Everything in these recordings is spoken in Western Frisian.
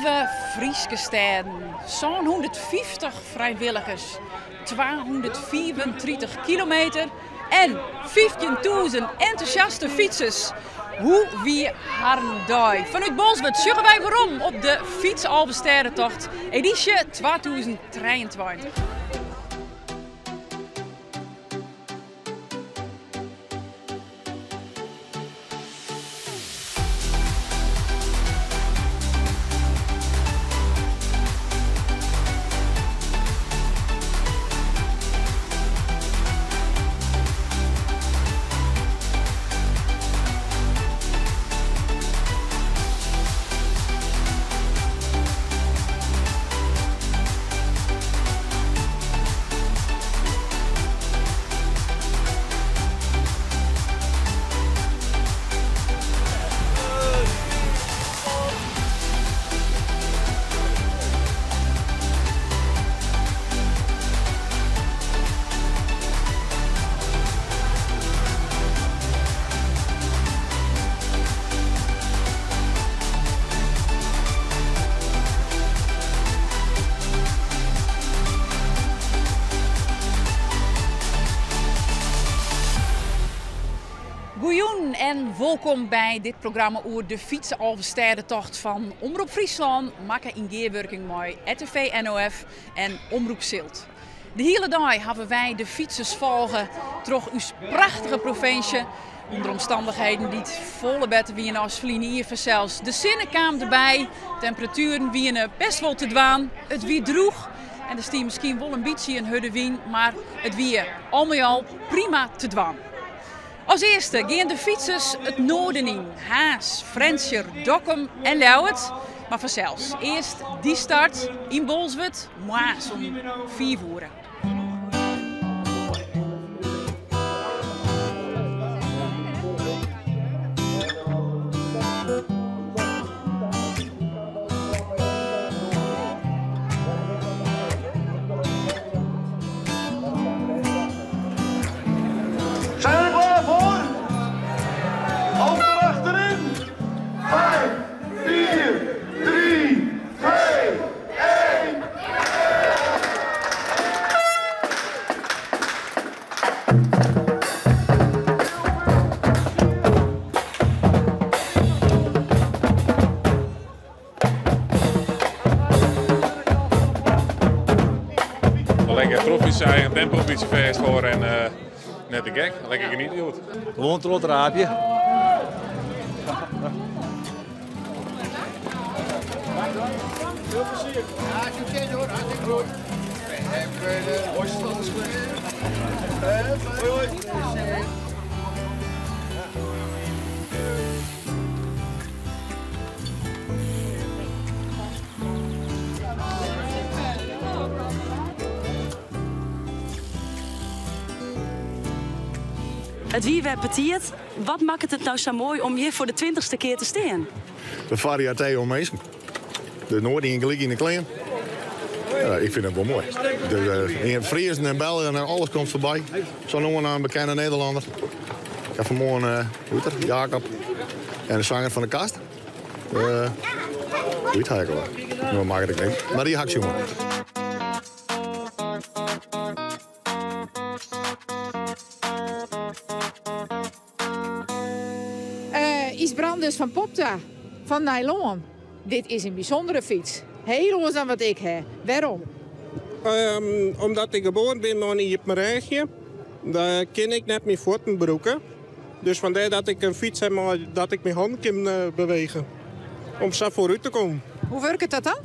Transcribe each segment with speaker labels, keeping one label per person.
Speaker 1: 12 Fryske stêden, 750 frijwilligers, 235 kilometer en 15.000 entûsjaste fytsers. Hoe wie harren dei? Fanút Bolsward sjogge wy werom op de Fytsalvestêdetocht edysje 2023. Goejûn en wolkom by dit programma oer de Fytsalvestêdetocht fan Omrop Fryslân, makke yn gearwurking mei RTV NOF en Omroep Zilt. De hiele dei hawwe wy de fytsers folge troch ús prachtige provinsje, ûnder omstannichheden dy't folle better wiene as ferline jier fansels. De sinne kaam derby, temperatueren wiene best wol te dwaan, it wie drûch en der stie miskien wol in bytsje in hurde wyn, mar it wie al mei al prima te dwaan. As earste gean de fytsers it noarden yn, Harns, Frjentsjer, Dokkum en Ljouwert. Mar fansels, earst dy start yn Bolsward, moarns om 5 oere.
Speaker 2: Zijn we er klaar voor? Ook erachterin. 5, 4, 3, 2, 1.
Speaker 3: Lekker trochfytse, eigen tempo, een beetje fêst hâlde en net te gek. Lekker genietsje hjoed.
Speaker 4: Gewoan trochdraapje.
Speaker 2: Veel plezier. Ja, succes hoor, hartstikke goed. Hoi hoi.
Speaker 5: It wie wer betiid. Wat makket it no sa moai om hjir foar de twintichste kear te stean?
Speaker 6: De fariëteit oan minsken. De noard ien gelyk yn de klean. Ja, ik fyn it wol moai. De Friezen en Belgen en alles komt foarby. Sa no en dan in bekende Nederlanner. Ik ha fanmoarn, hoe hjit er, Jacob en de sanger fan De Kast. Hoe hjit hy ek alwer? No makket ek net. Mar dy ha ik sjoen.
Speaker 7: Ysbrandus van Popta fan Nijlân. Dit is in bysûndere fyts. Hiel oars dan wat ik ha. Wêrom?
Speaker 8: Omdat ik geboren bin mei in iepen rêchje. Daar kin ik net myn fuotten brûke. Dus fandêr dat ik in fyts ha mei dat ik myn hannen kin bewege. Om sa foarút te kommen.
Speaker 7: Hoe wurket dat dan?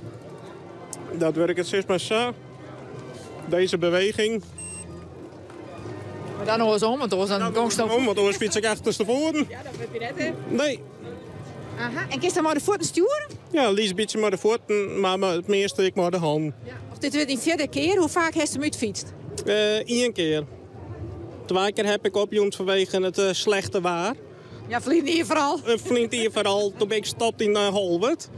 Speaker 8: Dat wurket sis mar sa. Deze beweging.
Speaker 7: Maar dan oarsom, want oars dan gongst
Speaker 8: Om, want oars fyts ik achterstevoaren.
Speaker 7: Ja, dat wurdt net, hè?
Speaker 8: Nee.
Speaker 7: Aha, en kinst dan mei de fuotten stjoere?
Speaker 8: Ja, lyts bytsje mei de fuotten, mar it measte ek mei de hannen.
Speaker 7: Ja. Of dit wurdt dyn fjirde kear. Hoe faak hast him útfytst?
Speaker 8: Ien kear. Twa kear heb ik opjûn fanwegen it slechte waar.
Speaker 7: Ja, ferline jier foaral.
Speaker 8: Ferline jier foaral. Toen bin ik stopt yn Holwert.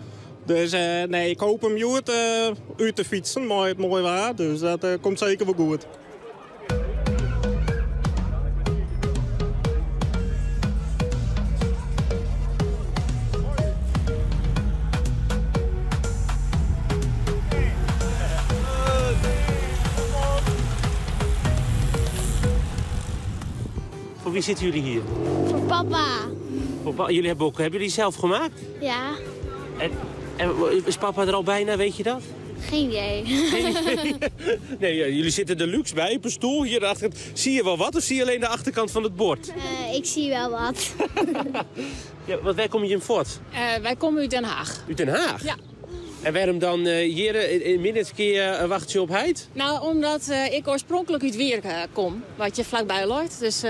Speaker 8: Dus nee, ik hoop him hjoed út te fytsen mei it moai waar. Dus dat komt seker wol goed.
Speaker 4: Voor wie zitten jullie hier?
Speaker 9: Voor papa.
Speaker 4: Voor pa jullie hebben ook, hebben jullie zelf gemaakt?
Speaker 9: Ja.
Speaker 4: En, en is papa er al bijna, weet je dat?
Speaker 9: Geen idee.
Speaker 4: Geen idee. Nee, jullie zitten er luxe bij op een stoel hier achter. Zie je wel wat of zie je alleen de achterkant van het bord?
Speaker 9: Ik zie wel wat.
Speaker 4: Ja, want wij komen hier in Fort.
Speaker 10: Wij komen uit Den Haag.
Speaker 4: Uit Den Haag?
Speaker 10: Ja.
Speaker 4: En waarom dan hier in minutes keer wacht je op heid?
Speaker 10: Nou, omdat ik oorspronkelijk uit Weer kom, wat je vlakbij loopt. Dus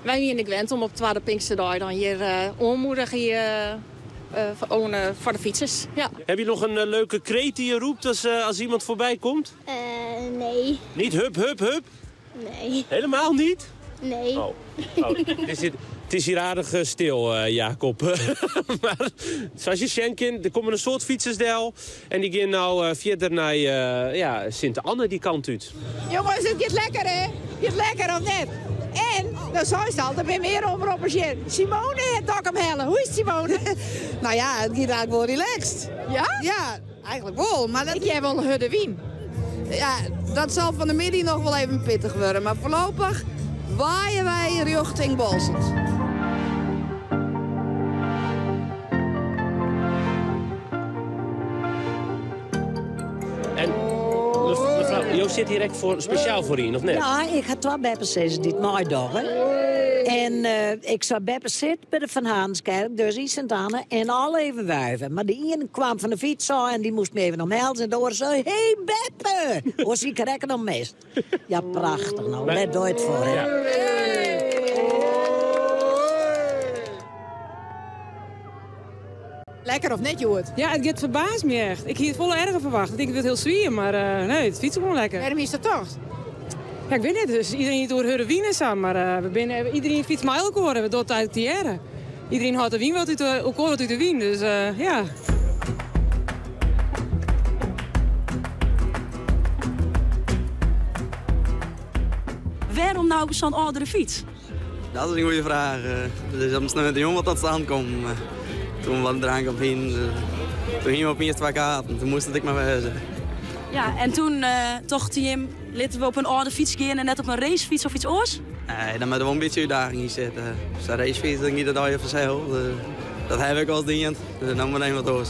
Speaker 10: wij hier in de Gwent om op tweede Pinksterdag dan hier onmoedig hier, voor de fietsers. Ja.
Speaker 4: Heb je nog een leuke kreet die je roept als iemand voorbij komt?
Speaker 9: Nee.
Speaker 4: Niet hup, hup, hup?
Speaker 9: Nee.
Speaker 4: Helemaal niet?
Speaker 9: Nee.
Speaker 4: Oh. Oh. Het is hier aardig stil, Jacob. Maar zoals je schenken, er komen een soort fietsersdel. En die gaan nou verder naar ja, Sint-Anne die kant uit.
Speaker 7: Jongens, het gaat lekker, hè? Het gaat lekker, of net? En, nou zo is het al, er zijn meer omroepers hier. Simone het Dokkum hellen. Hoe is het, Simone?
Speaker 11: Nou ja, het gaat eigenlijk wel relaxed.
Speaker 7: Ja?
Speaker 11: Ja, eigenlijk wel. Maar dat...
Speaker 7: Ik heb wel een hudde wien.
Speaker 11: Ja, dat zal van de middag nog wel even pittig worden. Maar voorlopig waaien wij richting Bolsward.
Speaker 4: En mevrouw, Joost zit hier echt speciaal voor u, of net?
Speaker 12: Ja, ik had twee beppers dit maaidag. En ik zag beppers zitten bij de Van Haanskerk, dus in Sint-Anne, en al even wuiven. Maar de ene kwam van de fiets aan en die moest me even omhelzen. En de oor zei, hé hey, Beppe! Of zie ik rekken om mist. Ja, prachtig nou. Let nooit voor, hè.
Speaker 4: Ja.
Speaker 7: Lekker of net, Joert?
Speaker 13: Ja, het verbaast me echt. Ik had het volle erger verwacht. Ik denk, het wordt heel zwier, maar nee, het fietst gewoon lekker.
Speaker 7: Waarom is dat toch?
Speaker 13: Ja, ik weet niet. Dus iedereen hier door hun wien samen, maar we binnen, iedereen fietst maar elkaar. We doen het uit de jaren. Iedereen houdt de wien wat uit de, elkaar wat uit de wien, dus ja.
Speaker 5: Waarom nou zo'n oudere fiets?
Speaker 14: Dat is een goede vraag. Dus om snel met de jongen wat tot stand komt. Toen wat drank op heen, toen gingen we op eerst twee kaarten, toen moest ik maar wezen.
Speaker 5: Ja, en toen tocht hij hem, lieten we op een oude fiets gaan en net op een racefiets of iets oors?
Speaker 14: Nee, dan moet er wel een beetje uitdaging in zitten. Dus de racefiets, dan niet dat je vanzelf. Dat heb ik al dient, dus dan moet even wat oors.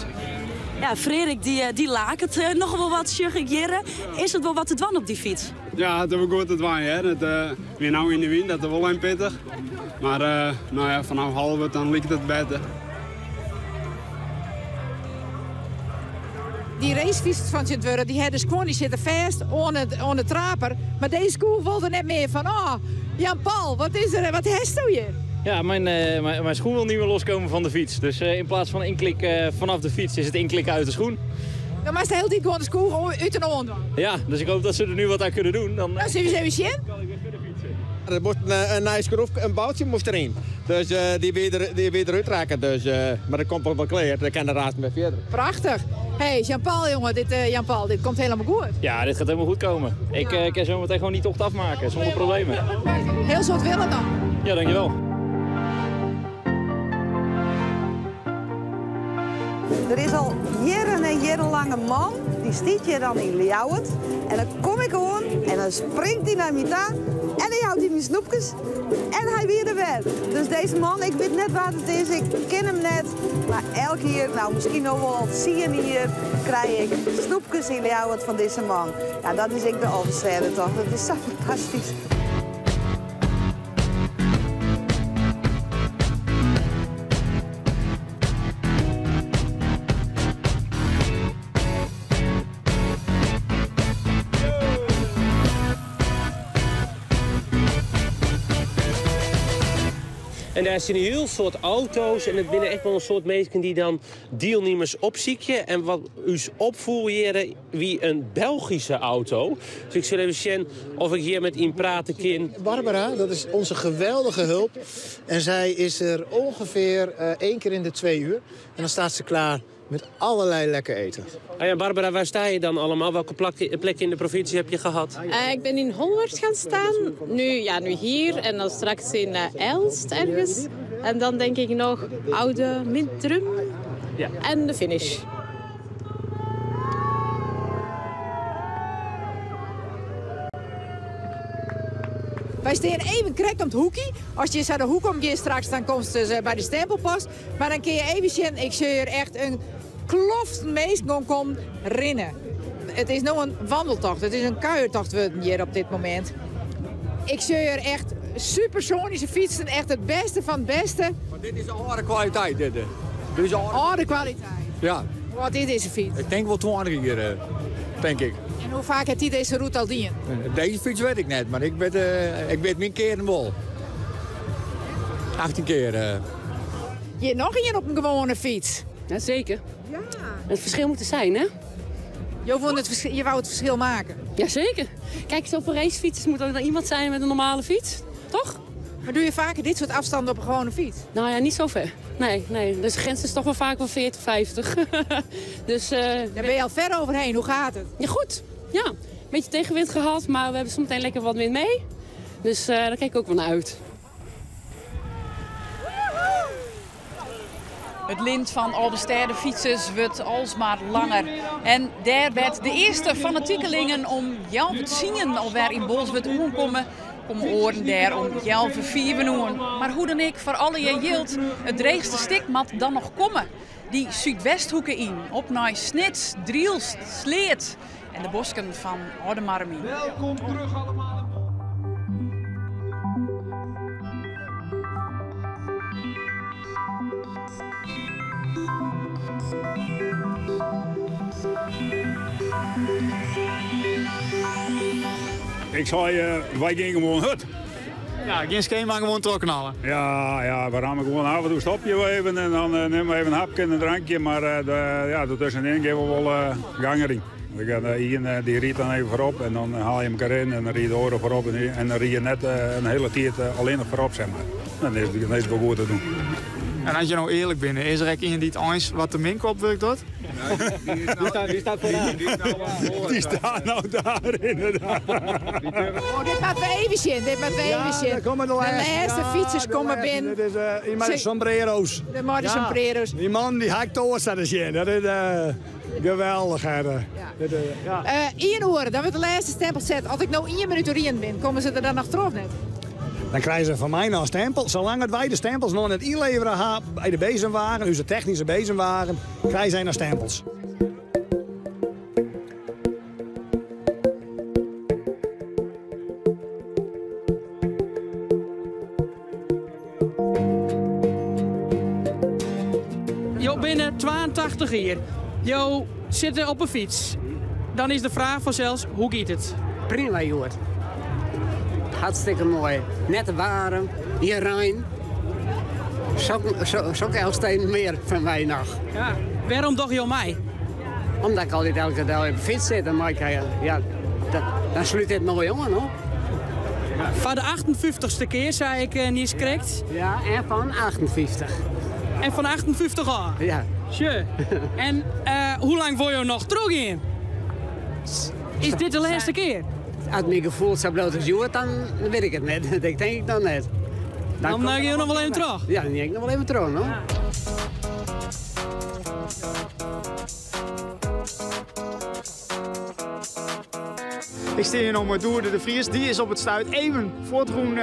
Speaker 5: Ja, Frederik, die laakt het nog wel wat, zeg ik jere. Is het wel wat te dwan op die fiets?
Speaker 15: Ja, het is wel goed te dwan, hè. Het, weer nou in de wind, dat is wel een pittig. Maar nou ja, vanaf half dan lijkt het beter.
Speaker 7: Die racefiets van Sint-Wurren, die hebben gewoon, die zitten vast aan de traper. Maar deze schoen wilde net meer van, oh, Jan-Paul, wat is er, wat hast du hier?
Speaker 16: Ja, mijn schoen wil niet meer loskomen van de fiets. Dus in plaats van inklik vanaf de fiets is het inklikken uit de schoen.
Speaker 7: Dan maar de hele tijd gewoon de schoen uit de oren.
Speaker 16: Ja, dus ik hoop dat ze er nu wat aan kunnen doen. Dan,
Speaker 7: nou, zullen we eens even zien?
Speaker 16: Kan ik weer verder fietsen.
Speaker 17: Er moest een nice schroef, een boutje moest erin. Dus die weer eruit raken. Dus, maar dat komt wel klaar, dan kan de raad weer verder.
Speaker 7: Prachtig. Hey, Jean-Paul, jongen, Jean-Paul, dit komt helemaal goed.
Speaker 16: Ja, dit gaat helemaal goed komen. Ik kan zo meteen gewoon die tocht afmaken, zonder problemen.
Speaker 7: Heel soort willen dan.
Speaker 16: Ja, dankjewel.
Speaker 11: Er is al jaren en jarenlang een man, die stiet je dan in Ljouwert. En dan kom ik gewoon en dan springt hij naar mij toe en hij houdt hij mijn snoepjes en hij weer de weg. Dus deze man, ik weet net waar het is, ik ken hem net. Maar elk jaar, nou misschien nog wel zie je hier, krijg ik snoepjes in Ljouwert van deze man. Ja, dat is ik de Alvesteden toch, dat is zo fantastisch.
Speaker 4: En daar zijn een heel soort auto's en het binnen echt wel een soort mensen die dan deelnemers opziekje. En wat u opvoeren wie een Belgische auto. Dus ik zal even zien of ik hier met in praten kan.
Speaker 18: Barbara, dat is onze geweldige hulp. En zij is er ongeveer 1 keer in de 2 uur. En dan staat ze klaar met allerlei lekker eten.
Speaker 4: Ah ja, Barbara, waar sta je dan allemaal? Welke plek in de provincie heb je gehad?
Speaker 10: Ik ben in Holwerd gaan staan. Nu hier en dan straks in Elst ergens. En dan denk ik nog Oude Mintrum
Speaker 4: ja.
Speaker 10: En de finish.
Speaker 7: Wij Wy stean even krekt om it hoekje. As je sa de hoek om gean straks, dan komst dus by de stempelpost. Mar dan kinne je even sjen, ik sjoch hjir echt in kloft minsken oankommen rinnen. It is no in wandeltocht, it is in kuiertocht wurden hjir op dit momint. Ik sjoch hjir echt supersoanyske fytsen, echt it bêste fan it bêste.
Speaker 19: Maar dit is de âlde kwaliteit, dit. Dit is de
Speaker 7: âlde kwaliteit.
Speaker 19: Ja.
Speaker 7: Hoe âld is dizze fyts?
Speaker 19: Ik tink wol 20 jier, eh, tink ik.
Speaker 7: En hoe faak hat dy dizze rûte al dien?
Speaker 19: Dizze fyts wit ik net, mar ik wit, eh, ik wit myn kearen wol. 18 kear. Eh.
Speaker 7: Hjir noch ien op in gewoane fyts.
Speaker 13: Jazeker. Ja. Het verschil moet er zijn, hè?
Speaker 7: Je wou het verschil, je wou het verschil maken.
Speaker 13: Jazeker. Kijk, zoveel racefietsers moet er dan iemand zijn met een normale fiets, toch?
Speaker 7: Maar doe je vaker dit soort afstanden op een gewone fiets?
Speaker 13: Nou ja, niet zo ver. Nee, nee. Dus de grens is toch wel vaak wel 40, 50. dus,
Speaker 7: Daar ben je al ver overheen. Hoe gaat het?
Speaker 13: Ja, goed. Ja, een beetje tegenwind gehad, maar we hebben zometeen lekker wat wind mee. Dus daar kijk ik ook wel naar uit.
Speaker 1: It lint fan Alvestêdefietsers wurdt alsmar langer. En dêr wêr't de earste fanatikelingen om healwei tsienen alwer yn Bolswert oankomme, komme oaren dêr om healwei fiven oan. Mar hoe dan ek, foar allegear jildt, it dreechste stik moat dan noch komme. Dy Súdwesthoeke yn, op nei Snits, Drylts, Sleat en de bosken fan Aldemarrum yn.
Speaker 2: Welkom terug allemaal.
Speaker 20: Ik sei, wy gean gewoan hurd.
Speaker 2: Ja, gjin skema, gewoan trochknallen.
Speaker 20: Ja, ja, we ramme gewoan af en toe stopje we even en dan nimme we even in hapke en in drankje. Mar de, ja, dertussenyn gean we wol gang deryn. We gaan, ien dy rydt dan even foarop en dan haal je elkoar yn en dan rydt de oare foarop en dan ryd je net in hiele tiid allinnich foarop, zeg maar. Dan is it wol goed te dwaan.
Speaker 2: En as je no earlik binne, is der ek ien dy't eins wat te min kopwurk docht?
Speaker 20: Die staat vooraan. Die staat nou daar inderdaad.
Speaker 7: Oh, dit moatte we even sjen. Dit moatte we even sjen.
Speaker 21: Ja, komme de
Speaker 7: lêste, de lêste fytsers komme binnen.
Speaker 21: Dit is uh, mei de sombrero's.
Speaker 7: De mei de sombrero's.
Speaker 21: Die man die hakt oars te sjen. Dat is geweldich. Hè. Ja. Dit, ja.
Speaker 7: Ien oere, dan wurdt de lêste stempel set. As ik no ien minút oerienen bin, komme se der dan noch troch net?
Speaker 21: Dan krije se fan my noch in stempel. Salang't wy de stempels noch net ynlevere ha by de bezemwagen, ús technyske bezemwagen, krije sy noch stempels.
Speaker 22: Jo binne 82 jier. Jo sitte op 'e fyts. Dan is de fraach fansels, hoe giet it?
Speaker 23: Prima hjoed. Hartstikke moai. Net te waarm, gjin rein. Sokke Elfsteden mear fan my noch.
Speaker 22: Ja, wêrom dogge jo mei?
Speaker 23: Omdat ik altyd elke dei op de fyts sit, dan mei ik, ja, dan slút dit moai oan, hoor.
Speaker 22: Foar de 58ste kear, sei ik niiskrekt.
Speaker 23: Ja, en fan 58.
Speaker 22: En fan 58 ôf?
Speaker 23: Ja.
Speaker 22: Sjoch. En hoe lang wolle jo noch trochgean? Is dit de lêste kear?
Speaker 23: As myn gefoel sa bliuwt as hjoed, dan wit ik it net. Dat tink ik noch net.
Speaker 22: Dan gean jo noch wol even troch?
Speaker 23: Ja, dan gean ik noch wol even troch, no.
Speaker 2: Ik stean hjir no mei Doede de Vries. Dy is op it stuit even fuortrûn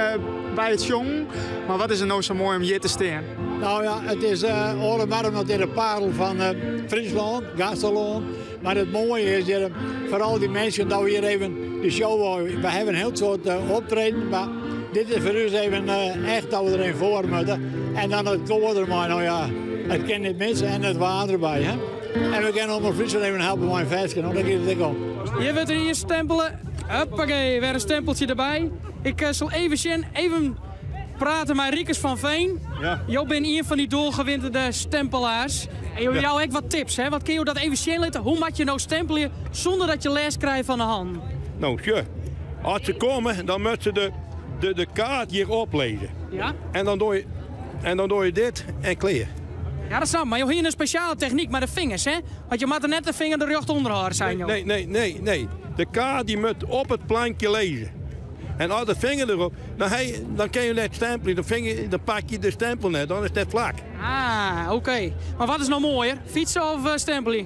Speaker 2: by it sjongen. Mar wat is der no sa moai om hjir te stean?
Speaker 24: No ja, it is uh, Aldemardum dat is de parel fan uh, Fryslân, Gaasterlân. Mar it moaie is hjir, foaral dy minsken dat we hjir even de show We hawwe in hiel soad uh, optreden, mar dit is foar ús even echt dat we der even foar moatte. En dan it koar dermei, no ja, it kin net misse en it waar derby. Hè? En we kinne Omrop Fryslân even helpe mei in ferske, no, dêr giet it ek om.
Speaker 22: Hjir wurdt der ien stempele. Huppakee, wer in stempeltsje derby. Ik sil even sjen, even prate mei Rikus van Veen.
Speaker 20: Ja.
Speaker 22: Jo binne ien fan dy doorgewinterde stempelaars. En jo
Speaker 20: Ja.
Speaker 22: jouwe ek wat tips, hè? Wat kinne jo dat even sjen litte? Hoe moat je no stempelje sûnder dat je lêst krije fan de hannen?
Speaker 25: No, sjoch. As se komme, dan moatte se de, de, de kaart hjir oplizze.
Speaker 22: Ja.
Speaker 25: En dan doch je, en dan doch je dit en klear.
Speaker 22: Ja, dat snap ik. Mar jo hiene in spesjale technyk mei de fingers, hè? Want je moatte net de finger der rjocht ûnder hâlde, seine jo.
Speaker 25: Nee, nee, nee, nee. De kaart dy moat op it plankje lizze. En as de finger derop, dan, hy, dan kin je net stempelje. Dan, finger, dan pak je de stempel net, dan is it net flak.
Speaker 22: Ah, oké. Mar wat is no moaier, fytse of stempelje?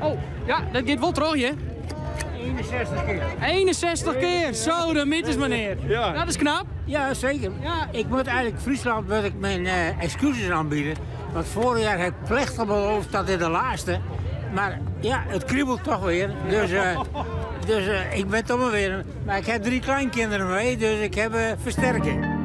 Speaker 22: Oh, ja, dat giet wol troch hjir.
Speaker 3: 61 keer.
Speaker 22: 61 kear, zo de mythes meneer.
Speaker 3: Ja.
Speaker 22: Dat is knap.
Speaker 3: Ja, zeker.
Speaker 22: Ja.
Speaker 3: Ik moet eigenlijk Friesland wil ik mijn excuses aanbieden. Want vorig jaar heb ik plechtig beloofd dat dit de laatste. Maar ja, het kriebelt toch weer. Dus, dus ik ben toch maar weer. Maar ik heb drie kleinkinderen mee, dus ik heb versterking.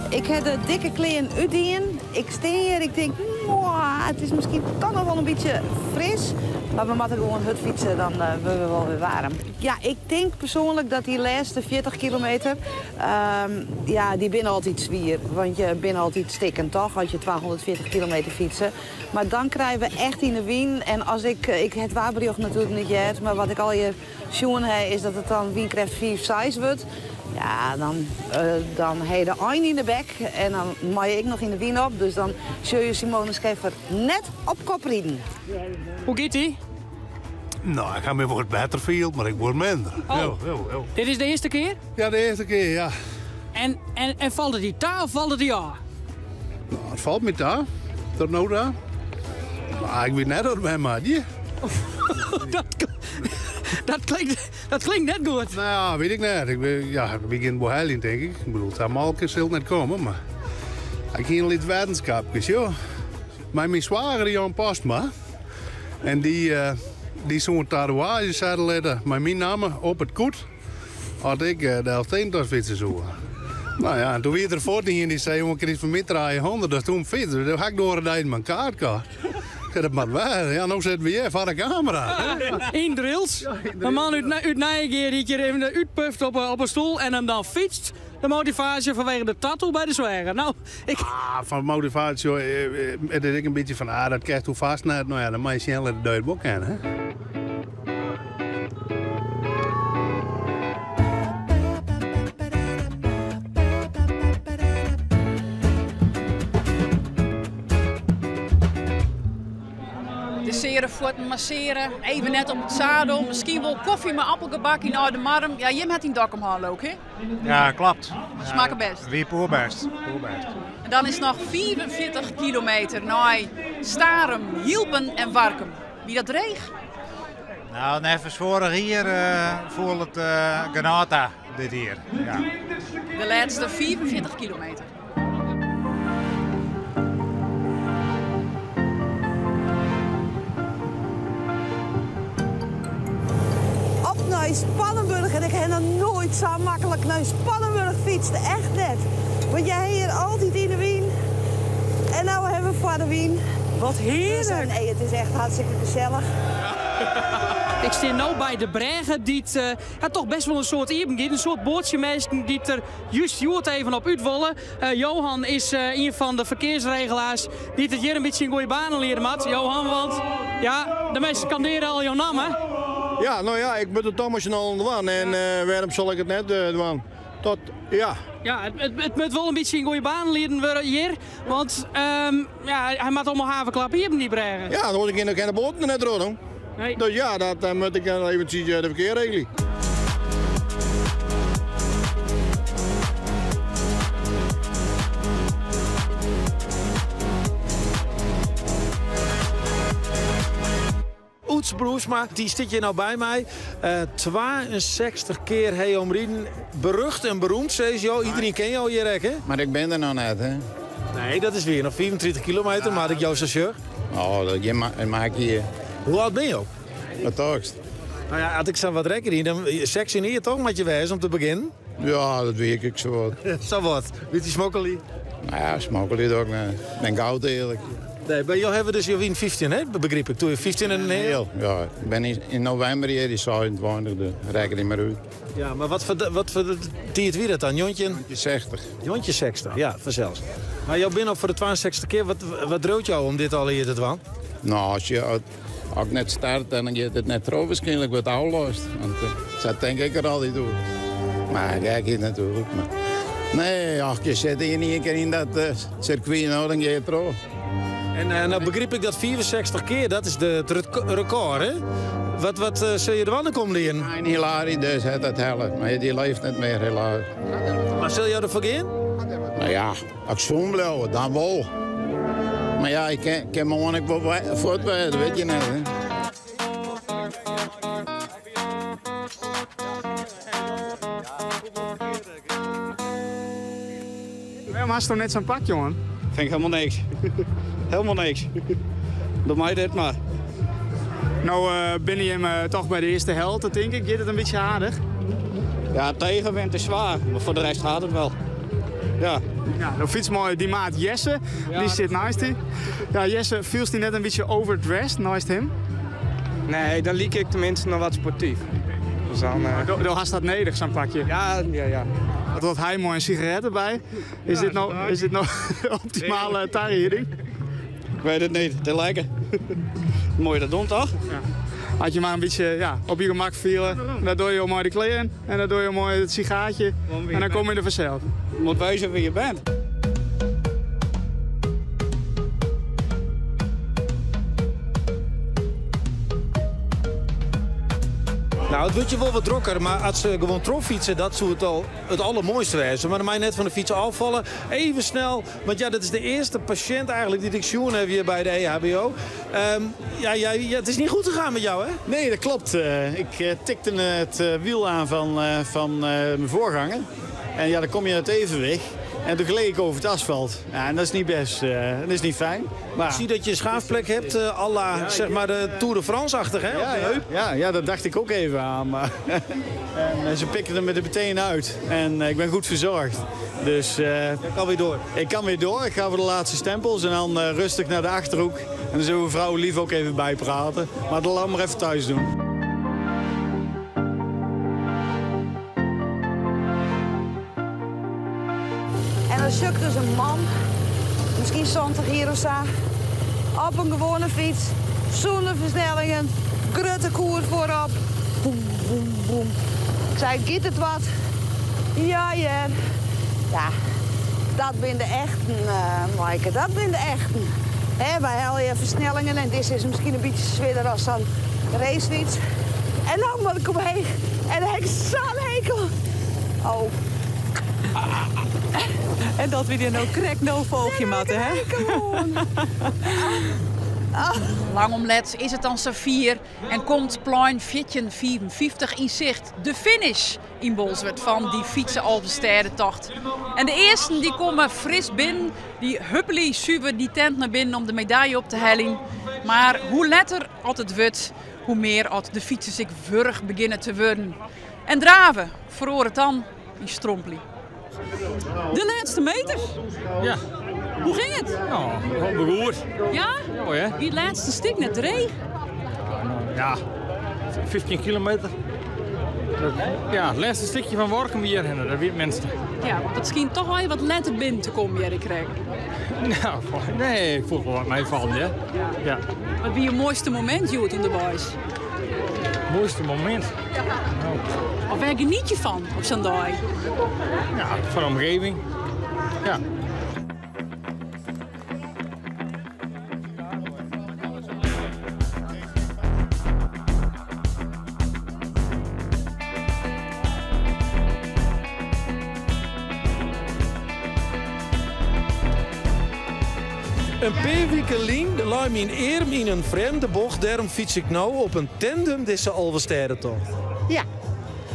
Speaker 11: Ik heb de dikke kleren uitdien. Ik sta hier, ik denk, "Mwah, het is misschien toch nog wel een beetje fris. Maar we moeten gewoon hard fietsen, dan worden we wel weer warm. Ja, ik denk persoonlijk dat die laatste 40 kilometer, ja, die binnen altijd zwier. Want je bent altijd stikken, toch? Als je 240 kilometer fietsen. Maar dan krijgen we echt in de wien. En als ik, ik het waarbrug natuurlijk niet jet, maar wat ik al hier zien heb, is dat het dan Wienkracht 4 size wordt. Ja, dan heb je de ein in de bek en dan maai ik nog in de wien op. Dus dan zul je Simone Scheffer net op kop rijden.
Speaker 22: Hoe gaat ie?
Speaker 6: Nou, ik ga me voor het Battlefield, maar ik word minder.
Speaker 22: Oh.
Speaker 6: Jo, jo, jo.
Speaker 22: Dit is de eerste keer?
Speaker 6: Ja, de eerste keer, ja.
Speaker 22: En valt het die ta of valt het die aan?
Speaker 6: Nou, het valt me daar. Tot nou daar. Maar ik weet net wat wij maar die.
Speaker 22: Dat klinkt net goed.
Speaker 6: Nou ja, weet ik net. Ik ben, ja, ik begin wel heel in, denk ik. Ik bedoel, het zou maar zult net komen, maar ik ging een lid wetenschapjes, joh. Maar mijn zwager, Jan Postma, en die zo'n tatoeage zetten met mijn naam op het koet, had ik de Elfstedentocht zo. Nou ja, en toen weer er voort in die zei, jongen, ik kreeg van mij 300, dus toen fietsen. Toen had ik door de mijn kaart gehad. Ik zei, dat maar waar. Ja, nou zitten we hier voor de camera.
Speaker 22: In drills. Een man uit Nijgeer die hier even uitpuft op een stoel en hem dan fietst. De motivatie vanwege de tattoo bij de zwager. Nou, ik...
Speaker 6: Ah, van motivatie, hoor, het is ik een beetje van, ah, dat krijgt hoe vast net. Nou ja, dan moet je snel de duit ook kennen, hè.
Speaker 1: De seren voeten masseren, even net op het zadel. Misschien wel koffie met appelgebak in Oude Marm. Ja, Jim had die dak omhoog ook, hè?
Speaker 8: Ja, klopt.
Speaker 1: Smaken best.
Speaker 8: Wie poerbest. Poerbest.
Speaker 1: En dan is nog 44 kilometer naar Starum, Hielpen en Warkum. Wie dat dreig?
Speaker 8: Nou, even vorig hier voel het Granata dit hier. Ja.
Speaker 1: De laatste 44 kilometer.
Speaker 11: Op naar Spannenburg en ik heb nog nooit zo makkelijk naar Spannenburg fietst. Echt net. Want jij hier altijd in de wien. En nou hebben we voor de wien.
Speaker 5: Wat heerlijk.
Speaker 11: Dus, nee, het is echt hartstikke gezellig.
Speaker 22: Ik sta nu bij de Bregen die het ja, toch best wel een soort iepen giet. Een soort bootjemeisje die het er juist joert even op uitwollen. Johan is een van de verkeersregelaars die het hier een beetje in goede banen leren had. Johan, want ja, de mensen skanderen al jouw naam, hè?
Speaker 25: Ja, nou ja, ik moet het toch maar snel doen. En waarom zal ik het net doen? Tot, ja.
Speaker 22: Ja, het moet wel een beetje in goede banen leren worden hier. Want ja, hij maakt allemaal havenklappen hier op die Bregen.
Speaker 25: Ja, dan hoor ik in de boot net door,
Speaker 22: Nee.
Speaker 25: Dus ja, dat moet ik dan eventjes de verkeer regelen.
Speaker 9: Oeds Broersma, die zit hier nou bij mij. 62 keer hey omrieden. Berucht en beroemd, zei ze jou. Iedereen kent jou hier, hè?
Speaker 12: Maar ik ben er nog net, hè?
Speaker 9: Nee, dat is weer nog 24 kilometer, maar ik jou chauffeur.
Speaker 12: Oh, dat je maak je.
Speaker 9: Hoe oud ben je ook?
Speaker 12: Wat toch?
Speaker 9: Nou ja, als ik zo wat rekker hier, dan seks in hier toch met je wijs om te beginnen?
Speaker 12: Ja, dat weet ik zo wat.
Speaker 9: Zo wat. Weet je smokkelie?
Speaker 12: Nou ja, smokkelie ook. Nee. Ik ben goud eerlijk.
Speaker 9: Nee, bij jou hebben we dus je wien 15, hè? Begreep ik. Toen je 15 en een heel.
Speaker 12: Ja, ik ben in november hier, die 27, dus rek ik niet meer uit.
Speaker 9: Ja, maar wat voor tiert wie dat dan? Jontje?
Speaker 12: Jontje 60.
Speaker 9: Jontje 60, ja, vanzelfs. Maar jou binnen op voor de 62 keer, wat dreut jou om dit al hier te doen?
Speaker 12: Nou, als je ook net start, dan gaat het net trouw waarschijnlijk wat aflost. Want dat denk ik er altijd toe. Maar kijk hier natuurlijk. Maar... Nee, ach, je zit hier niet een keer in dat circuit, nou, dan ga je trouw.
Speaker 9: En nou begreep ik dat 64 keer, dat is het record, hè? Wat zul je er wel komen leren?
Speaker 12: Mijn Hilary, dus het, dat helpt. Maar die leeft niet meer, helaas.
Speaker 9: Maar zul je ervoor gaan?
Speaker 12: Nou ja, als ik zo'n blijf, dan wel. Maar ja, ik kin, kin moarn ek wol fuort wêze, dat wit je net. Hè.
Speaker 2: Wêrom hast do net sa'n pak, Johan?
Speaker 14: Vind ik helemaal niks. Helemaal niks. Doe mij dit maar.
Speaker 2: No binne jimme toch by de earste helte, tink ik. Giet it in bytsje aardich?
Speaker 14: Ja, tegenwind is zwaar, maar voor de rest gaat het wel. Ja.
Speaker 2: Ja, do fytst mei dyn maat Jesse, dy sit neist dy. Ja, Jesse, fielst dy net in bytsje overdressed neist him?
Speaker 14: Nee, dan liek ik tenminste noch wat sportief. Dus dan,
Speaker 2: Do hast dat nedich, sa'n pakje?
Speaker 14: Ja.
Speaker 2: Wat docht hy mei in sigaret derby? Is dit no, is dit no optimale tarieding?
Speaker 14: Ik weet het niet, het is lekker. Mooi dat doen toch?
Speaker 2: Ja. As je mar in bytsje ja, op je gemak fiele, dan doe je moai de klean en dan doe je moai it sigaartje en dan kom je der fansels.
Speaker 14: Moet wezen wie je bent.
Speaker 9: Nou, it wurdt hjir wol wat drokker, mar as se gewoan trochfytse, dat soe it al it allermoaiste wêze. Mar dan mei net fan de fyts ôffalle. Even snel, want ja, dat is de earste pasjint eigenlik dy't ik sjoen haw hjir by de EHBO. Ja, ja, ja, it is net goed gien mei jou, hè?
Speaker 15: Nee, dat klopt. Ik tikte het wiel aan van mijn voorganger. En ja, dan kom je uit evenwicht. En toen gleed ik over het asfalt. Ja, en dat is niet best. Dat is niet fijn. Maar...
Speaker 9: Ik zie dat je een schaafplek hebt, à la, zeg maar, de Tour de France-achtig, hè?
Speaker 15: Ja,
Speaker 9: op de
Speaker 15: ja.
Speaker 9: heup.
Speaker 15: Ja, dat dacht ik ook even aan. Maar en ze pikten hem er meteen uit. En ik ben goed verzorgd. Dus,
Speaker 9: Je kan weer door.
Speaker 15: Ik kan weer door. Ik ga voor de laatste stempels en dan rustig naar de Achterhoek. En dan zullen we vrouw lief ook even bijpraten. Maar dat laat maar even thuis doen.
Speaker 11: En dan zoekt dus een man, misschien 70 hier of zo, op een gewone fiets, zonder versnellingen, grote koer voorop. Boem, boem, boem. Ik zei, giet het wat? Ja, ja. Ja, dat zijn de echten, Maaike, dat zijn de echten. Hè, wij halen je versnellingen en dit is misschien een beetje zwierder als zo'n racefiets. En dan moet ik omheen en dan heb ik zo'n hekel. Oh.
Speaker 13: En dat we die nou krek no volgje matten, hè?
Speaker 1: Lang om let is it dan safier en komt plein 1454 yn sicht. De finish yn Bolsward fan dy fytse-Alvestêdetocht. En de earsten dy komme fris binnen, dy huppelje suver dy tent nei binnen om de medalje op te heljen. Mar hoe letter oft it wurdt, hoe mear oft de fytsers ek wurch begjinne te wurden. En drave feroaret dan yn strompelje. De lêste meters.
Speaker 16: Ja.
Speaker 1: Hoe ging it?
Speaker 16: Nou, goed.
Speaker 1: Ja?
Speaker 16: Mooi, hè?
Speaker 1: Wie it lêste stik net dreech?
Speaker 16: Ja, 15 kilometer. Dat, ja, het laatste stukje van Workum hier, dat weet mensen.
Speaker 1: Ja, want it skynt toch wol wat letter binnen te kommen, hear ik krekt.
Speaker 16: Nou, nee, ik voel wel wat meevallen, hè. Ja.
Speaker 1: Wat wie je moaiste momint hjoed ûnderweis?
Speaker 16: Moaiste momint? Nou.
Speaker 1: Of wêr geniet je fan op sa'n dei?
Speaker 16: Ja, fan de omgeving. Ja.
Speaker 9: In pear wiken lyn lei myn earm yn in frjemde bocht. Dêrom fyts ik no op in tandem dizze Alvestêdetocht.
Speaker 17: Ja,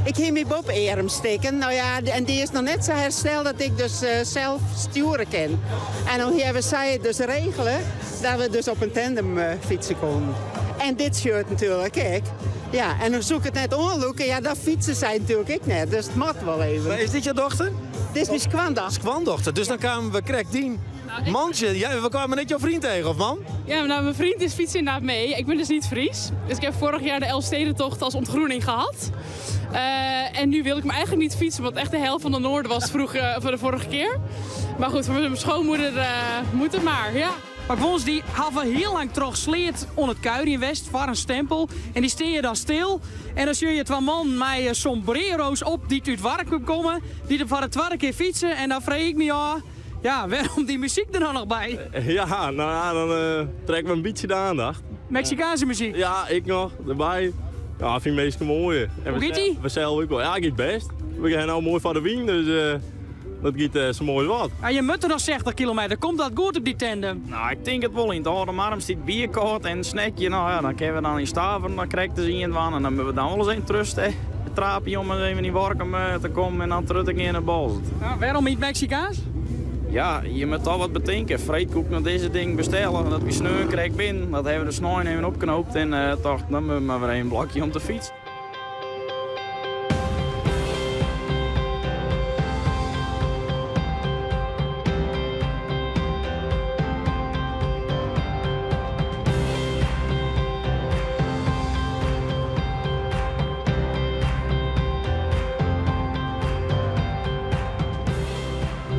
Speaker 17: ik hie myn boppe-earm stikken. Nou ja, en dy is noch net sa hersteld dat ik dus sels stjoere kin. En dan hawwe sy it dus regele dat we dus op in tandem fytse koenen. En dit shirt natuerlik ek. Ja, en dan soe ik it net oanlûke, ja, dan fytse sy natuerlik ek net. Dus it moat wol even.
Speaker 9: Maar is dit jo dochter?
Speaker 17: Dit is myn skoandochter.
Speaker 9: Skoandochter, dus dan kamen we krekt dyn mantsje. Ja, we kwamen net jo freon tsjin, of man?
Speaker 13: Ja, nou, myn freon is fytst ynderdaad mei. Ik bin dus net Fries. Dus ik heb vorig jaar de Elfstedentocht als ontgroening gehad. En nu wil ik me eigenlijk niet fietsen, want echt de helft van de Noorden was vroeg, voor de vorige keer. Maar goed, voor mijn schoonmoeder moet het maar, ja.
Speaker 22: Mar guons dy hawwe hiel lang troch Sleat oan it kuierjen west foar in stempel. En dy steane dan stil. En dan sjogge je twa mannen mei sombrero's op dy't út Warkum komme. Dy't der foar de twadde kear fytse. En dan freegje ik my ôf, ja, wêrom dy muzyk der dan noch by?
Speaker 25: Ja, nou ja, dan trekke we in bytsje de oandacht.
Speaker 22: Meksikaanske muzyk?
Speaker 25: Ja, ek noch, derby. Ja, fyn ik minsken moai. En
Speaker 22: Hoe giet dy?
Speaker 25: we sels ek wol. Ja, giet bêst. We gean no moai foar de wyn, dus...
Speaker 4: Dat giet sa moai as wat.
Speaker 22: En je moeten noch 60 kilometer. Komt dat goed op dy tandem?
Speaker 7: Nou, ik tink it wol. Yn it Alde Marrum stiet bierkâld en in snackje. Nou ja, dan kinne we dan yn Staveren dan krekt ris ien dwaan. En dan moatte we dan wol ris even trust traapje om ris even yn Workum te kommen en dan terug te gean nei Boalsert.
Speaker 22: Ja, wêrom yn it Meksikaansk?
Speaker 7: Ja, je moatte toch wat betinke. Freed koe ik noch dizze ding bestelle. Dat wie sneon krekt binnen. Dat hawwe we de snein even opknoopt en tocht, dan moatte we mar wer even in blokje om te fytsen.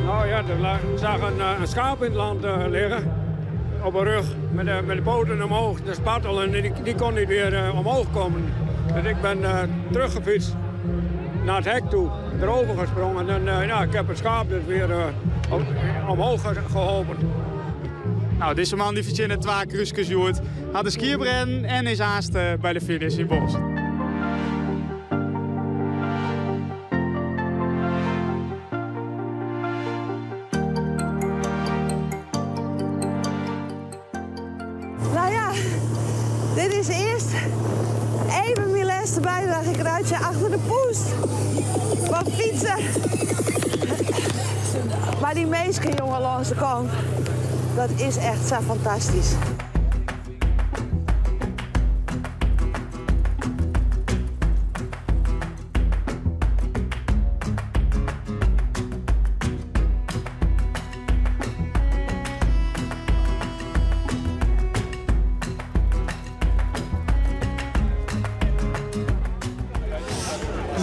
Speaker 10: Nou ja, er zag een schaap in het land liggen. Op de rug, met de poten omhoog, de spartel. En die kon niet weer omhoog komen. Dus ik ben teruggefietst naar het hek toe, erover gesprongen. En ja, ik heb het schaap dus weer omhoog geholpen.
Speaker 2: Nou, dizze man dy fertsjinnet twa krúskes hjoed. Hat de skierbrennen en is aanst by de finish yn Boalsert.
Speaker 11: Nou ja, dit is earst even myn lêste bydrage. Ik reitsje achter de poest fan fytsen. Mar dy minsken, jonge, langs de kant, dat is echt sa fantastysk.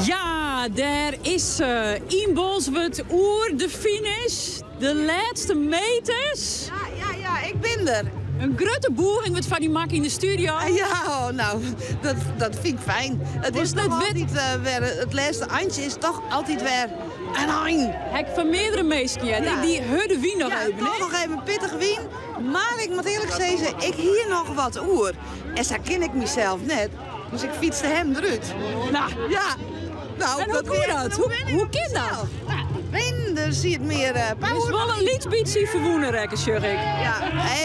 Speaker 1: Ja, dêr is se. Yn Bolsward oer de finish. De lêste meters.
Speaker 11: Ja, ja, ja, ik bin der.
Speaker 1: In grutte bûging wurdt foar dy makke yn de studio.
Speaker 11: Ja, oh, nou, dat fyn ik fijn. It is toch altyd wer, it lêste eintsje is toch altyd wer in ein.
Speaker 1: Ha ik fan meardere minsken heard.
Speaker 11: Ja.
Speaker 1: Ek dy hurde wyn noch
Speaker 11: Ja,
Speaker 1: even,
Speaker 11: toch
Speaker 1: hè?
Speaker 11: noch even pittige wyn. Mar ik moat earlik sizze, ik hie noch wat oer. En sa ken ik mysels net. Dus ik fytste him derút.
Speaker 1: Nou.
Speaker 11: Ja. Nou,
Speaker 1: En hoe
Speaker 11: dat
Speaker 1: koe
Speaker 11: wie
Speaker 1: dat?
Speaker 11: echt een
Speaker 1: Hoe kin dat?
Speaker 11: Nou, wyn, der siet mear power.
Speaker 1: Is wol in lyts bytsje ferwûne rekke, sjoch ik.
Speaker 11: Ja,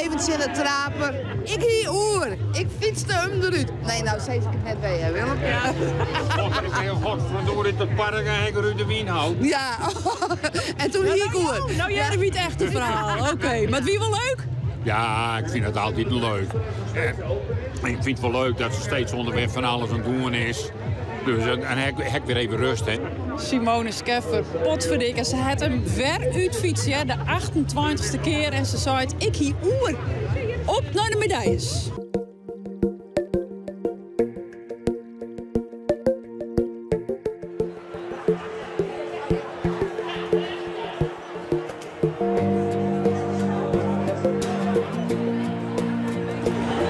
Speaker 11: even tsjin de traper. Ik hie oer. Ik fytste him derút. Nee, nou sis ik it net by, hè, Willem.
Speaker 1: Ja.
Speaker 18: Ik ben godverdorie te park en ik uit de wien houd.
Speaker 11: Ja, en toen hie ik oer.
Speaker 1: Nou, jij weet echt het verhaal. Oké, mar it wie wol leuk?
Speaker 18: Ja, ik vind het altijd leuk. En ik vind het wel leuk dat ze steeds onderweg van alles aan het doen is. Dus en heb ik weer even rust, hè.
Speaker 1: Simone Skeffer, potverdikke. Se hat him wer útfytst, ja, de 28ste kear. En se seit, ik hie oer. Op nei de medailles.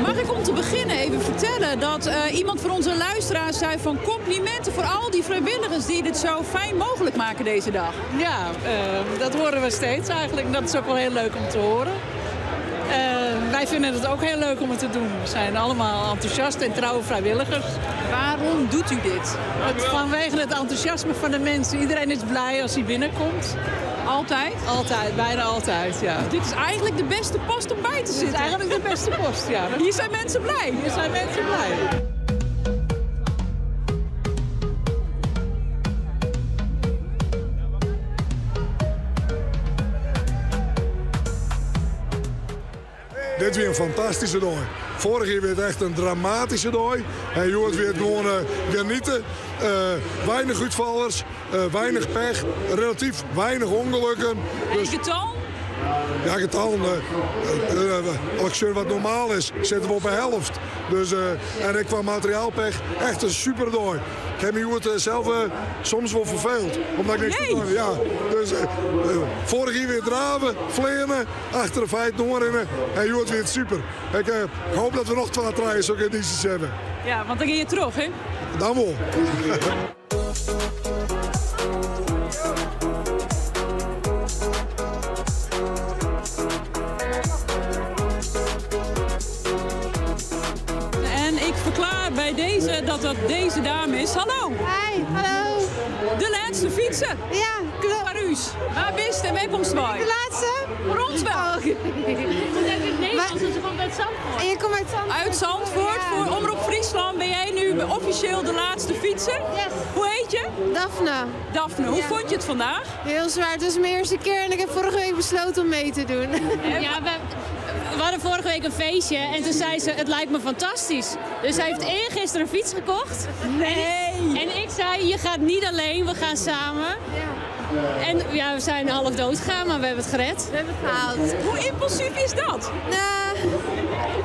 Speaker 1: Mag ik om te beginnen even vertellen dat iemand van onze luisteraars zei van complimenten voor al die vrijwilligers die dit zo fijn mogelijk maken deze dag.
Speaker 19: Ja, dat horen we steeds eigenlijk. Dat is ook wel heel leuk om te horen. Wij vinden het ook heel leuk om het te doen. We zijn allemaal enthousiast en trouwe vrijwilligers.
Speaker 1: Waarom doet u dit?
Speaker 19: Vanwege het enthousiasme van de mensen. Iedereen is blij als hij binnenkomt.
Speaker 1: Altijd?
Speaker 19: Altijd, bijna altijd, ja.
Speaker 1: Dus dit is eigenlijk de beste post om bij te
Speaker 19: Dit is
Speaker 1: zitten.
Speaker 19: eigenlijk de beste post, ja.
Speaker 1: Hier zijn mensen blij.
Speaker 19: Hier zijn mensen blij.
Speaker 26: Dit wie in fantastyske dei. Foarich jier wie it echt in dramatyske dei. En hjoed wie it gewoan genieten. Weinich útfallers, weinich pech, relatyf weinich ûngelokken.
Speaker 1: En
Speaker 26: Dus
Speaker 1: getal?
Speaker 26: Ja, getallen. As ik sjoch wat normaal is, sitte we op de helft. Dus en ik kwam materiaalpech, echt in super dei. Ik ha my hjoed sels soms wol ferfeeld, omdat ik niks te
Speaker 1: Nee.
Speaker 26: dwaan. Ja, dus foarich jier wer drave, fleane, achter de feiten oanrinne en hjoed wie it super. Ik hoopje dat we noch 2, 3 sokke edysjes hawwe.
Speaker 1: Ja, want dan gean je troch, hè?
Speaker 26: Dan wol.
Speaker 1: En ik verklaar bij deze dat dat deze dame is. Hallo.
Speaker 17: Hi, hallo.
Speaker 1: De laatste fietser.
Speaker 17: Ja, klopt.
Speaker 1: Paruus. ús. Wa bist en wêr komst wei?
Speaker 3: De laatste?
Speaker 1: Voor ons wel.
Speaker 3: Oh, oké.
Speaker 13: Ik komt uit het Nederlands, dus ze komt uit Zandvoort.
Speaker 3: En je komt uit Zandvoort?
Speaker 1: Uit Zandvoort. Voor Omroep Fryslân ben jij nu officieel de laatste fietser.
Speaker 3: Yes.
Speaker 1: Hoe heet je?
Speaker 3: Daphne.
Speaker 1: Daphne, hoe
Speaker 3: Ja.
Speaker 1: vond je het vandaag?
Speaker 3: Heel zwaar. Het was mijn eerste keer en ik heb vorige week besloten om mee te doen.
Speaker 13: Ja, we hadden vorige week een feestje en toen zei ze, het lijkt me fantastisch. Dus hij heeft eergisteren een fiets gekocht.
Speaker 1: Nee!
Speaker 13: En ik zei, je gaat niet alleen, we gaan samen. En ja, we zijn half dood gegaan, maar we hebben het gered.
Speaker 3: We hebben het gehaald.
Speaker 1: Hoe impulsief is dat?
Speaker 3: Nou,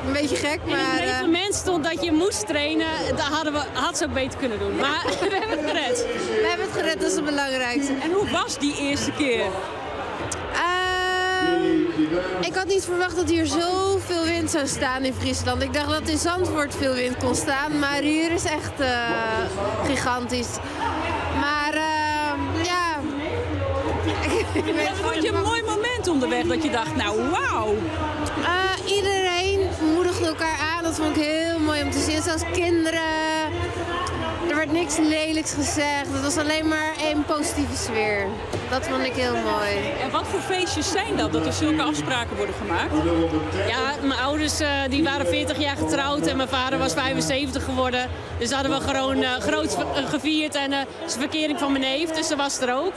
Speaker 3: een beetje gek,
Speaker 13: In het
Speaker 3: maar... eh,
Speaker 13: reglement stond dat je moest trainen. Dat hadden we, had ze ook beter kunnen doen. Maar we hebben het gered.
Speaker 3: We hebben het gered, dat is het belangrijkste.
Speaker 1: En hoe was die eerste keer?
Speaker 3: Ik had niet verwacht dat hier zoveel wind zou staan in Friesland. Ik dacht dat in Zandvoort veel wind kon staan, maar hier is echt gigantisch. Maar ja. Ik weet het
Speaker 1: Vond je een mooi moment onderweg dat je dacht, nou wauw.
Speaker 3: Iedereen moedigde elkaar aan. Dat vond ik heel mooi om te zien. Zelfs kinderen. Er werd niks lelijks gezegd. Het was alleen maar één positieve sfeer. Dat vond ik heel mooi.
Speaker 1: En wat voor feestjes zijn dat, dat er zulke afspraken worden gemaakt?
Speaker 13: Ja, mijn ouders die waren 40 jaar getrouwd en mijn vader was 75 geworden. Dus hadden we gewoon groot gevierd en is de verkering van mijn neef, dus dat was er ook.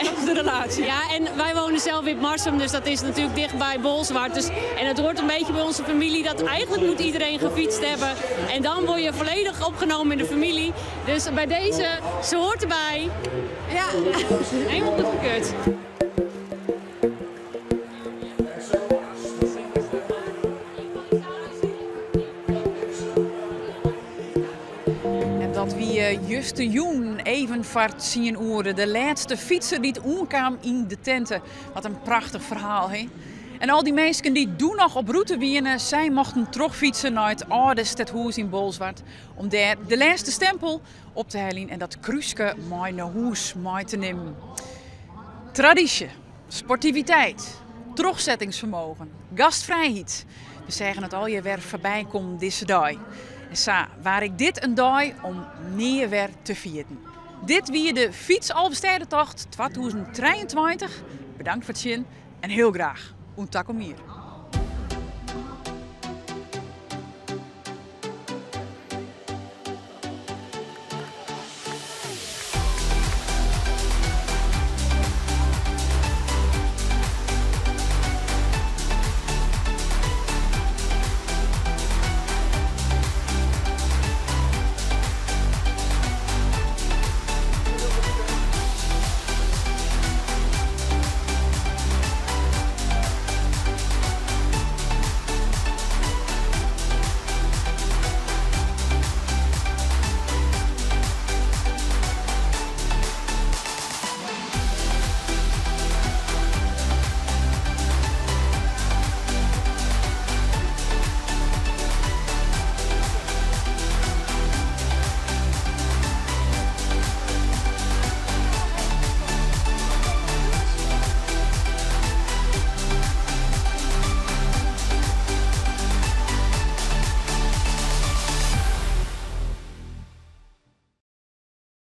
Speaker 1: Dat is de relatie.
Speaker 13: Ja, en wij wonen zelf in Marsum, dus dat is natuurlijk dicht bij Bolsward. Dus, en het hoort een beetje bij onze familie dat eigenlijk moet iedereen gefietst hebben. En dan word je volledig opgenomen in de familie. Dus bij deze, ze hoort erbij.
Speaker 3: Ja.
Speaker 13: Helemaal goedgekeurd.
Speaker 1: En dat wie juste joen even vaart zien oren. De laatste fietser die het oerkwam in de tenten. Wat een prachtig verhaal, hè? En al die mensen die doen nog op route wienen, zij mochten terugfietsen naar het oude stadhuis in Bolsward. Om daar de laatste stempel op te halen en dat kruiske mooi naar huis mooi te nemen. Traditie, sportiviteit, terugzettingsvermogen, gastvrijheid. We zeggen het al je weer voorbij komt deze dag. En sa, waar ik dit een dag om meer weer te vieren. Dit wie de Fietsalvestedentocht 2023. Bedankt voor het zien en heel graag. Un taco meer.